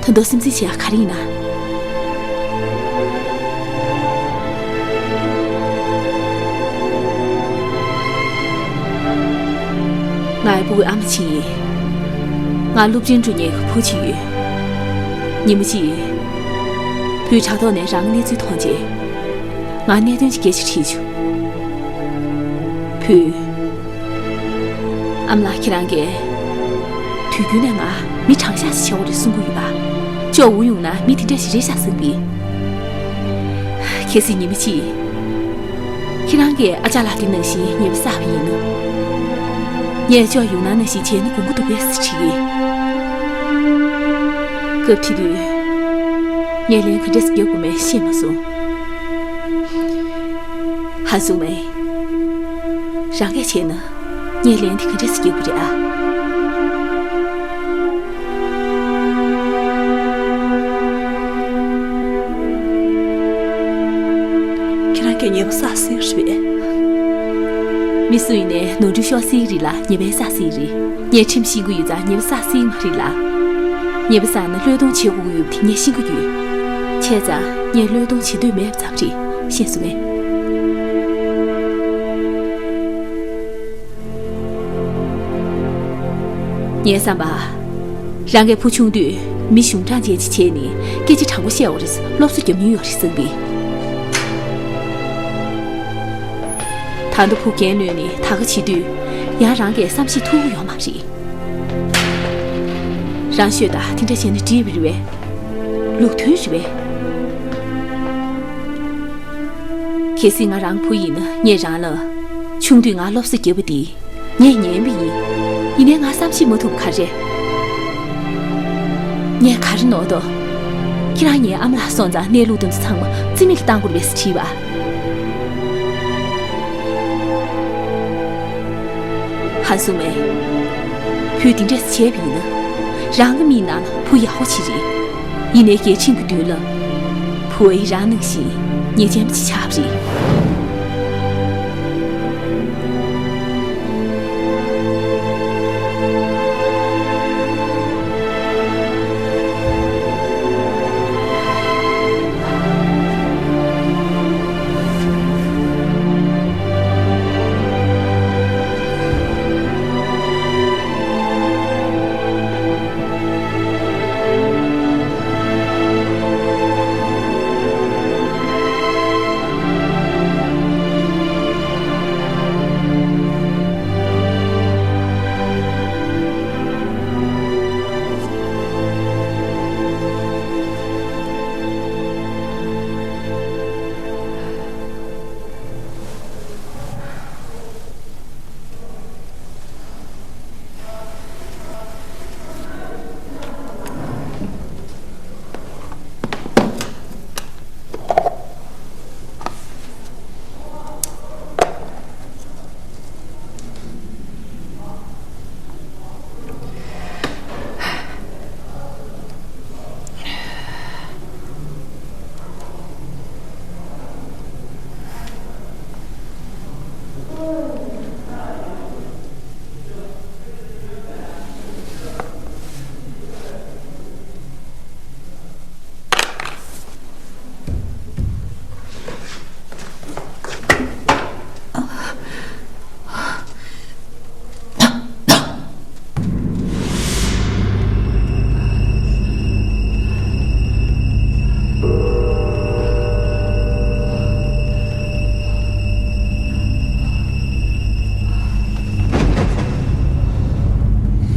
ད་དུང་སེམས་འཛིན་བྱེད་ཡག་ག་རེ་ཡིན་ན། ངའི་བུ་གི་ཨ་མ་ཅིག་ཡིན། ང་སློབ་འབྲིང་འགྲོ་མཁན་གྱི་བུ་ཅིག་ཡོད། ཉི་མ་གཅིག་བུས་དྲ་ཐོག་ནས་རང་གི་གནས་ཚུལ་མཐོང་རྗེས། ང་གནད་དོན་ཅིག་སྐད་ཆ་དྲིས་བྱུང་། བུས། ཨ་མ་ལགས། ཁྱེད་རང་གིས། དུས་རྒྱུན་ནས་ང་མི་དྲང་གཞག་ཅིག་བྱེད་དགོས་རེད་གསུང་གི་ཡོད་པ། ཅོག་འུ་ཡོང་ན་མི་དེ་འདྲ་ཞིག་རེད་ཤག་བསམ་གི། གལ་སྲིད་ཉི་མ་གཅིག་ཁྱེད་རང་གིས་ཨ་ཅག་ལགས་དེ་ནང་བཞིན་ཉེས་པ་བསགས་པ་ཡིན་ན། ངས་ཅོག་ཡོང་ན་ནང་བཞིན་བྱས་ན་དགོངས་ཀྱི་འདུག་གས་ཟེར་དྲིས་ཡིན། སྐབས་དེ་དུས། ངས་ལན་ག་འདྲས་རྒྱག་དགོས་མེད་ཤེས་མ་སོང་། ཧན་སུ་མེ། རང་གིས་བྱས་ན། ངས་ལན་དེ་ག་འདྲས་རྒྱག་དགོས་རེད་ཨ། ཁྱེད་རང་གིས་ཉེས་པ་བསགས་སྲིད་རེད་པས། མི་སུ་ཡིན་ནའི་ནོར་འཁྲུལ་ཤོར་སྲིད་རེད་ལ་ཉེས་པ་བསགས་སྲིད་རེད། ངས་ཁྲིམས་ཤེས་ཀྱི་ཡོད་ཙང་ཉེས་པ་བསགས་སྲིད་མ་རེད་ལ། ཉེས་པ་བསགས་ན་བློས་གཏོང་བྱེད་དགོས་ཀྱི་ཡོད་པ་དེ་ངས་ཤེས་ཀྱི་ཡོད། བྱས་ཙང་ངས་བློས་གཏོང་བྱེད་འདོད་མེད་པ་ཙམ་རེད། ཤེས་སོང་ངས། ངའི་བསམ་པ། རང་གི་བུ་ཆུང་དུས་མི་གཞུང་དྲང་ཅན་ཅིག་བྱས་ནས་སྐད་ཆ་དྲང་པོ་བཤད་འོ་རེད། སློབ་གསོ་རྒྱབ་མྱོང་ཡོད་རེད་བསམ་པས། ད་ལྟ་བུ་འགན་ལོན་ནས་ད་ག་བྱེད་དུས་ཡང་རང་གིས་བསམ་ཤེས་ཐུབ་ཀྱི་ཡོད་མ་རེད། རང་ཤོད་ད། དེ་འདྲ་བྱས་ན་འགྲིག་པ་རེད་པས། ལུགས་མཐུན་རེད་པས། གལ་སྲིད་ང་རང་བུ་ཡིན་ན་ངས་རང་ལ། ཆུང་དུས་ང་སློབ་གསོ་བརྒྱབ་པ་འདི་ངས་ཉན་པ་ཡིན། ཡིན་ནའི་ང་བསམ་ཤེས་མ་ཐུབ་ག་རེ། ངས་ག་རེ་ནོར་ཏོ། ཁྱེད་རང་ངའི་ཨ་མ་ལགས་སོང་ཙང་གནས་ལུགས་དེ་ཚོ་ཚང་མ་རྩིས་མེད་ལ་བཏང་དགོས་རེད་པས་ཟེར་དྲིས་པ། ཧན་སུ་མེ། བུས་དེ་འདྲས་བྱས་པ་ཡིན་ན། རང་གི་མིག་ནང་ལ་བུ་ཡག་པོ་ཅིག་རེད། ཡིན་ནའི་རྒྱལ་ཕྲན་གྱི་མདུན་ལ། བུ་ཨེ་རང་ནང་བཞིན་ཉེས་ཅན་པ་ཅིག་ཆགས་པ་རེད།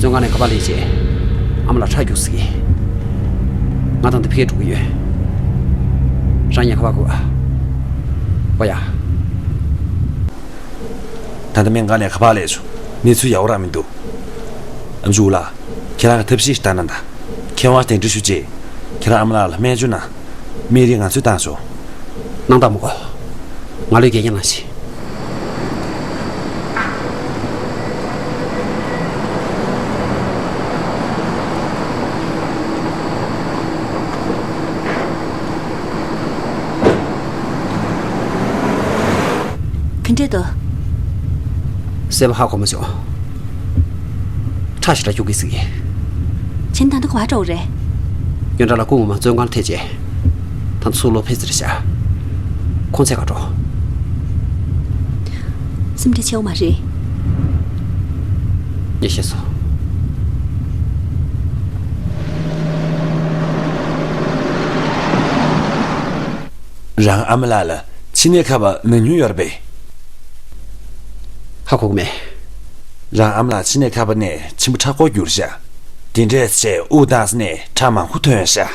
བཙོན་ཁང་ནས་ཁ་པར་སླེབས་རྗེས། ཨ་མ་ལགས་ཁྲག་རྒྱུགས་ཟེར་གི། ང་དང་དེ་ཕ་གིར་འགྲོ་གི་ཡོད། རང་ཉིད་ཁ་པར་དགོས། ཨོ་ཡ། ད་ལྟ་སྨན་ཁང་ནས་ཁ་པར་སླེབས་བྱུང་། གནས་ཚུལ་ཡག་པོ་རང་མི་འདུག་ཨ་མཆོག་ལགས། ཁྱེད་རང་གི་ཐབས་ཤེས་ཤིག་བཏང་ན་ད། མཁས་དབང་གདན་འདྲེན་ཞུས་རྗེས། ཁྱེད་རང་ཨ་མ་ལགས་ལ་སྨན་བཅོས་གནང་། སྨན་རིན་ང་ཚོས་བཏང་ཆོག་སྣང་དག་མི་དགོས། ང་ལོས་འགན་རྐྱང་གནང་ཞིག་ག་འདྲས་འདུག་གསལ་པོ་ཧ་གོ་མ་བྱུང་། ཁྲག་ཞེ་དྲག་རྒྱུག་གི་ཟེར་གི། བྱས་ན་ད་ལྟ་ག་པར་འགྲོ་དགོས་རེད། ཡོན་ཀྲང་ལགས་སྐུ་ངོ་མ་བཙོན་ཁང་ལ་ཐད་རྗེས། ད་ཚུར་ལོག་ཕེབས་ཟེར་བཞག་ཁོང་ཚད་ག་འགྲོ། སེམས་ཁྲལ་ཆེ་བ་མ་རེད། ངས་ཤེས་སོང་། རང་ཨ་མ་ལགས་ལ་མཆིན་ནད་ཁ་པ་ན་མྱོང་ཡོད་རེད་པས། ཧ་གོ་གི་མེད། རང་ཨ་མ་ལགས་མཆིན་ནད་ཁ་པ་ནས་མཆིན་པ་ཁྲག་ཁོག་གྱུར་ཤག་དེ་འདྲས་བྱས་དབུགས་བཏང་ས་ནས་ཁྲག་མང་པོ་ཐོན་ཤག་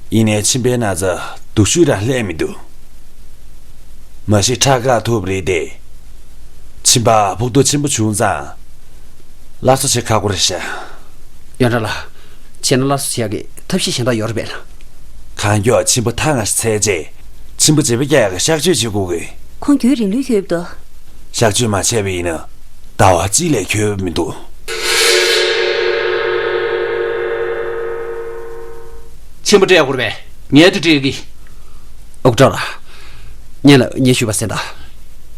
ཡིན་ནའི་མཆིན་པའི་ན་ཚ་སྡུག་ཤོས་རང་སླེབས་མི་འདུག་མ་གཞི་ཁྲག་བཀག་ཐུབ་རེད་དེ། མཆིན་པ་ཕོག་ཐུག་ཆེན་པོ་བྱུང་ཙང་། སླར་གསོ་བྱེད་ཁག་པོ་རེད་ཤག་ཡོན་ཀྲང་ལགས། བྱས་ན་སླར་གསོ་བྱེད་ཡག་གི་ཐབས་ཤེས་གཞན་དག་ཡོད་རེད་པས། གང་མགྱོགས་མཆིན་པ་ཐག་ང་ཤ་ཚད་རྗེས། མཆིན་པ་བརྗེ་པོ་རྒྱག་ཡག་གི་གཤག་བཅོས་བྱེད་དགོས་ཀི། ཁོང་རྒྱུན་རིང་ལོས་འཁྱོལ་འདུག་གཤག་བཅོས་མ་བྱས་པ་ཡིན་ན། ཟླ་བ་གཅིག་ལས་འཁྱོལ་མི་འདུག་མཆིན་པ་སྤྲད་དགོས་རེད་པས། ངས་དེ་སྤྲད་ཀི། ཨོ་ཀྲོག་ལགས། ངས་ལ་ངས་ཞུས་པ་གསན་དང་།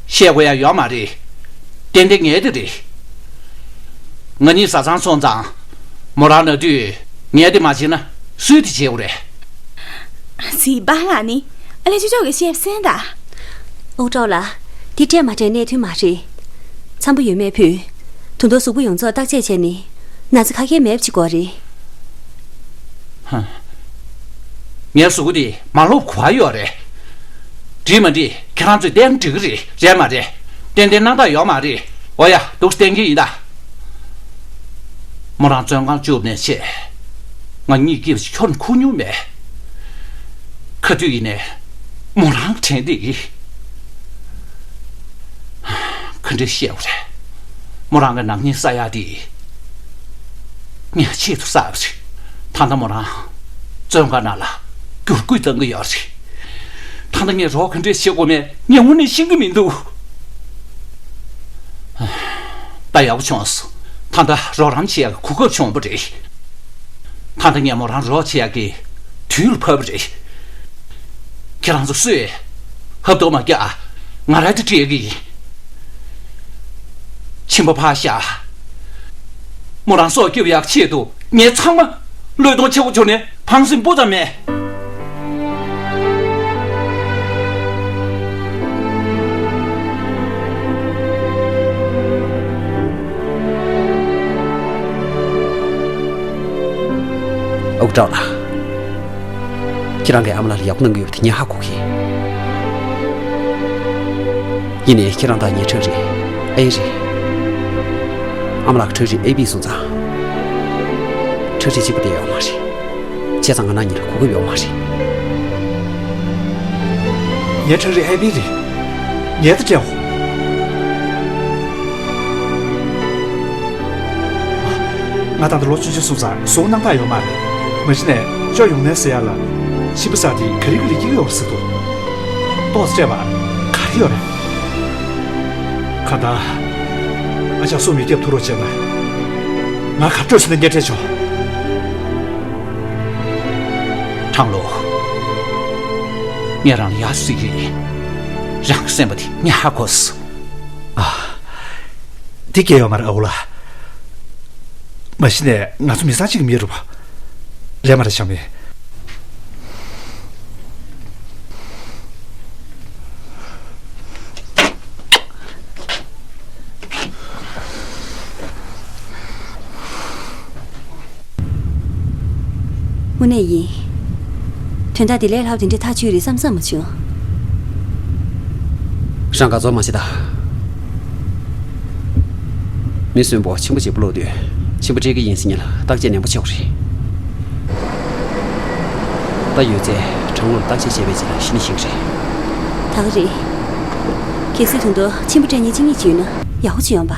བཤད་དགོས་ཡག་ཡོད་མ་རེད། ཏན་ཏན་ངས་དེ་རེད། ང་གཉིས་བཟའ་ཚང་སོང་ཙང་། མོ་རང་ན་དུས་ངས་དེ་མ་བྱས་ན་སུས་དེ་བྱེད་དགོས་རེད། སི་པ་ལགས་ནི་ཨ་ལས་ཅོ་ཅོག་གི་བཤད་གསན་དང་། ཨོ་ཀྲོག་ལགས། དེ་སྤྲད་མ་སྤྲད་གནད་དོན་མ་རེད། འཚམ་པོ་ཡོད་མེད་ཕུད། ད་དུང་གཟུགས་པོ་ཡོངས་རྫོགས་བརྟག་དཔྱད་བྱས་ནས། ན་ཚ་ག་གེ་མེད་པ་ཅིག་དགོས་རེད། ཧ། ངའི་གཟུགས་པོ་འདི་མ་ལོབས་གོ་བ་ཡོད་རེད། འགྲིག་མ་འགྲིག་ཁྱེད་རང་ཚོས་བལྟས་ན་འགྲིག་གི་རེད། རེད་མ་རེད། ཏན་ཏན་སྣང་དག་ཡོད་མ་རེད། འོ་ཡ། འདུག་སེ་བསྟན་གྱི་ཡིན་ད། མོ་རང་བཙོན་ཁང་བཅུག་ནས་བྱས། ང་གཉིད་སྐྱིད་པ་ཞིག་ཁྱོན་ནས་ཁུག་མྱོང་མེད། ག་དུས་ཡིན་ནའི་མོ་རང་གི་དྲན་བསྡད་ཀྱི། ག་འདྲ་བཤད་དགོས་རེད། མོ་རང་གི་ནག་ཉེས་བསགས་ཡག་དེ་ངས་ཆེད་དུ་བསགས་པ་རེད། ད་ལྟ་མོ་རང་བཙོན་ཁང་ནང་ལ་བསྒྱུར་བཀོད་གཏང་གི་ཡོད་རེད། ད་ལྟ་ངས་རོགས་ག་འདྲས་བྱེད་དགོས་མེད་ངས་དངོས་གནས་ཤེས་ཀྱི་མི་འདུག་ད་ཡག་པོ་བྱུང་སོང་། ད་ལྟ་རོགས་རམ་བྱེད་ཡག་གི་གོ་སྐབས་བྱུང་བ་རེད། ད་ལྟ་ངས་མོ་རང་རོགས་བྱེད་ཡག་གི་དུས་ལ་བབ་པ་རེད། ཁྱེད་རང་ཚོ་སུས་ཧབ་ཐོབ་མ་རྒྱག་ང་རང་དེ་སྤྲད་ཀྱི་ཡིན། མཆིན་པ་ཕར་བཞག་མོ་རང་སྲོག་སྐྱོབ་ཡག་ཆེད་དུ་ངས་ཚང་མ་བློས་གཏོང་ཆེན་པོ་བྱུང་ནས་ཕངས་སེམས་སྤུ་ཙམ་མེད། ཨོ་ཀྲོག་ལགས། ཁྱེད་རང་གིས་ཨ་མ་ལགས་ལ་ཡག་པོ་གནང་གི་ཡོད་པ་དེ་ངས་ཧ་གོ་གི། ཡིན་ནའི་ཁྱེད་རང་དང་ངའི་ཁྲག་རིགས་ཨེ་རེད། ཨ་མ་ལགས་ཀྱི་ཁྲག་རིགས་ཨེ་བི་སོང་ཙང་། ཁྲག་རིགས་གཅིག་པ་དེ་ཡོད་མ་རེད། བྱས་ཙང་ང་རང་གཉིས་ལ་གོ་སྐབས་ཡོད་མ་རེད། ངའི་ཁྲག་རིགས་ཨེ་བི་རེད། ངས་ད་སྤྲད་འོ། ང་ད་ལྟ་ལོ་བཅུ་གཅིག་སོང་ཙང་གཟུགས་སྣང་དག་ཡོད་མ་རེད། མ་གཞི་ནས་ཅོ་ཡོང་ནས་ཟེར་ཡ་ལ། མཆིན་པ་ཟེར་དེ་ག་རེ་ག་རེ་སྐྱེ་གི་ཡོད་རེད་ཟེར་འདུག་ཏོག་ཙམ་སྤྲད་པ་ག་རེ་ཡོད་རེད། གང་ལྟར། ཨ་ཅག་སྲོག་མི་སྐྱོབ་ཐུབ་རོགས་བྱས་ན། ང་ག་འདྲ་བྱས་ནས་སྐྱེལ་འཕྲད་ཆོག་ཁྲང་ལོ། ངས་རང་ལ་ཡག་ཤོས་ཤིག་རེད། རང་གི་སེམས་པ་དེ་ངས་ཧ་གོ་སོང་། ཨ། དེ་སྐྱེལ་ཡོད་མ་རེད་ཨ་ཁུ་ལགས། མ་གཞི་ནས་ང་ཚོ་མི་ཚང་གཅིག་གི་མི་རེད་པ། རེད་མ་རེད་བྱམས་མེ། དངོས་གནས་ཡིན། དོན་དག་འདི་ལས་སླ་པོ་དེ་འདྲའི་ཐག་ཆོད་རེད་བསམ་བསམ་མ་བྱུང་། རང་དགའ་ཚོར་མ་བྱེད་ད། མི་གསོན་པོ་མཆིན་པ་བརྗེ་པོ་ལོག་དུས་མཆིན་པ་སྤྲད་ཀྱི་ཡིན་ཟེར་མཁན་ལ་བརྟག་དཔྱད་ནན་པོ་བྱེད་དགོས་རེད། ད་ཡོད་ཚད་གྲང་མོར་བརྟག་དཔྱད་བྱས་པའི་རྗེས་ལ་གཞི་ནས་ཤེས་ཀྱི་རེད། ད་ག་རེད། གལ་སྲིད་ད་དུང་མཆིན་པ་སྤྲད་མཁན་གཅིག་གཉིས་ཅིག་ཡོད་ན་ཡག་པོ་ཅིག་ཡོང་པ།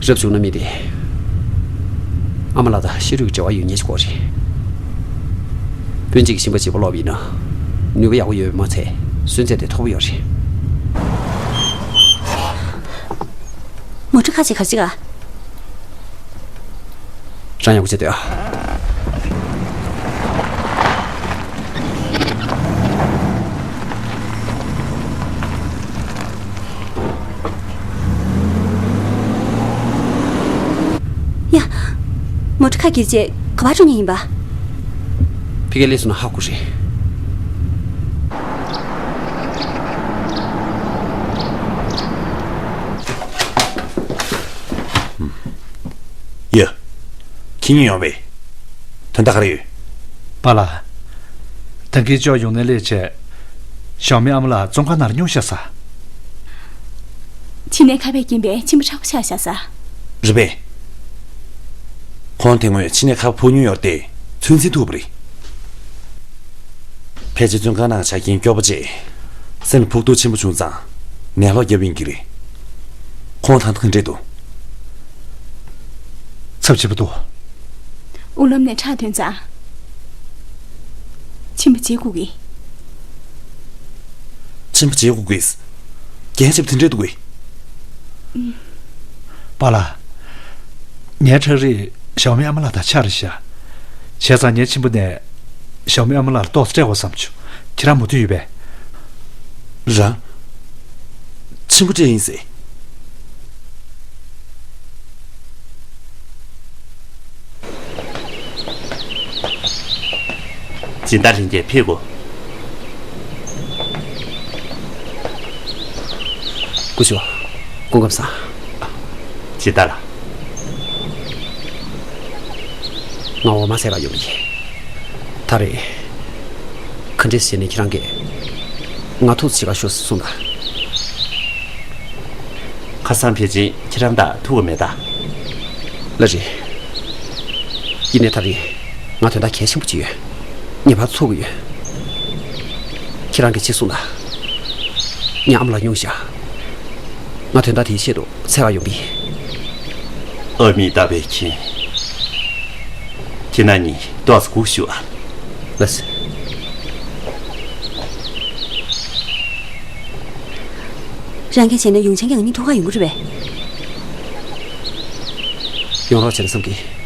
རབ་བྱུང་ན་མི་དེ་ཨ་མ་ལགས་དང་ཤ་རུས་ཀྱི་འབྲེལ་བ་ཡོད་མཁན་ཞིག་དགོས་རེད། སྤུན་མཆེད་ཀྱི་མཆིན་པ་བརྗེ་པོ་ལོག་པ་ཡིན་ན་ནུས་པ་ཡག་པོ་ཡོད་པ་མ་ཚད་གསོན་ཚད་དེ་མཐོ་པོ་ཡོད་རེད། མོ་ཊ་ཁ་ཅིག་གར་ཅིག་ག་རང་ཡག་པོ་བྱེད་སྡོད་ཨ། ཡ། མོ་ཊ་ཁ་བསྒྱུར་རྗེས་ག་པར་འགྲོ་མཁན་ཡིན་པ། ཕ་གིར་སླེབས་སོང་ན་ཧ་གོ་རེད། ཡ། ཁྱེད་གཉིས་ཡོང་བས། དོན་དག་ག་རེ་ཡོད། པཱ་ལགས། ད་གིན་ཅོག་ཡོང་ནས་སླེབས་བྱས། ཞའོ་མི་ཨ་མ་ལགས་བཙོན་ཁང་ནང་ལ་སྙུང་བཞག་ས། མཆིན་ནད་ཁ་བས་རྐྱེན་པས་མཆིན་པ་མཁྲེགས་པོ་ཆགས་བཞག་ས། རེད་པས། ཁོང་དེ་སྔོན་མཆིན་ནད་ཁ་བ་ཕོག་མྱོང་ཡོད་དེ་ཚོད་འཛིན་ཐུབ་པ་རེད། ཕལ་ཆེར་བཙོན་ཁང་ནང་ཆ་རྐྱེན་སྐྱོ་པོ་བྱས། སེམས་ལ་ཕོག་ཐུག་ཆེན་པོ་བྱུང་ཙང་ནད་ལོག་བརྒྱབ་ཡིན་གྱི་རེད། ཁོང་ད་ལྟ་ག་འདྲས་འདུག་ཚབས་ཆེན་པོ་འདུག་དབུ་ལམ་ནས་ཁྲག་ཐོན་ཙང་། མཆིན་པ་བརྗེ་དགོས་ཀྱི། མཆིན་པ་བརྗེ་དགོས་ཀྱི། རྒྱན་ཆབ་དེ་འདྲས་འདུག་གི། པཱ་ལགས། ངའི་ཁྲག་རིགས་ཞའོ་མི་ཨ་མ་ལགས་དང་ཆ་རེད་ཤག་བྱས་ཙང་ངའི་མཆིན་པ་ནས་ཞའོ་མི་ཨ་མ་ལགས་ལ་ཏོག་ཙམ་སྤྲད་དགོས་བསམ་བྱུང་། ཁྱེད་རང་མོས་མཐུན་ཡོད་པས། རང་། མཆིན་པ་སྤྲད་ཡིན་ཟེར། སྦྱིན་བདག་ལྷན་རྒྱས་ཕེབས་དགོས། སྐུ་ཞབས། སྐུ་ཁམས་བཟང་། སྦྱིན་བདག་ལགས། ང་འོ་མ་ཟས་པར་ཡོང་གི་ཡིན། ད་རེས། ག་འདྲས་བྱས་ནས་ཁྱེད་རང་གིས་ང་ཐུགས་བྱེད་པར་ཤོག་གསུངས་པ། ཁ་སང་ཕལ་ཆེར་ཁྱེད་རང་དང་ཐུག་པ་མེད་ད། ལགས་རེད། ཡིན་ནའི་ད་རེས་ང་དོན་དག་གལ་ཆེན་པོ་ཅིག་ཡོད། ངེས་པར་དུ་ཚོར་གྱི་ཡོད། ཁྱེད་རང་གིས་ཅིག་གསུངས་དང་། ངའི་ཨ་མ་ལགས་སྙུང་བཞག་ང་དོན་དག་དེའི་ཆེད་དུ་འཚོལ་བར་ཡོང་གི་ཡིན། ཨ་མི་ཏཱ་བྷས་མཁྱེན། ཁྱེད་རྣམ་གཉིས་ཏོག་ཙམ་སྒུག་ཞུ་ཨ། ལགས་སོ། རང་གིས་བྱས་ན་ཡུང་ཆན་གྱིས་ང་གཉིས་ཐུག་གར་ཡོང་གི་རེད་པས། ཡོང་རོགས་བྱས་ན་བསམ་གི།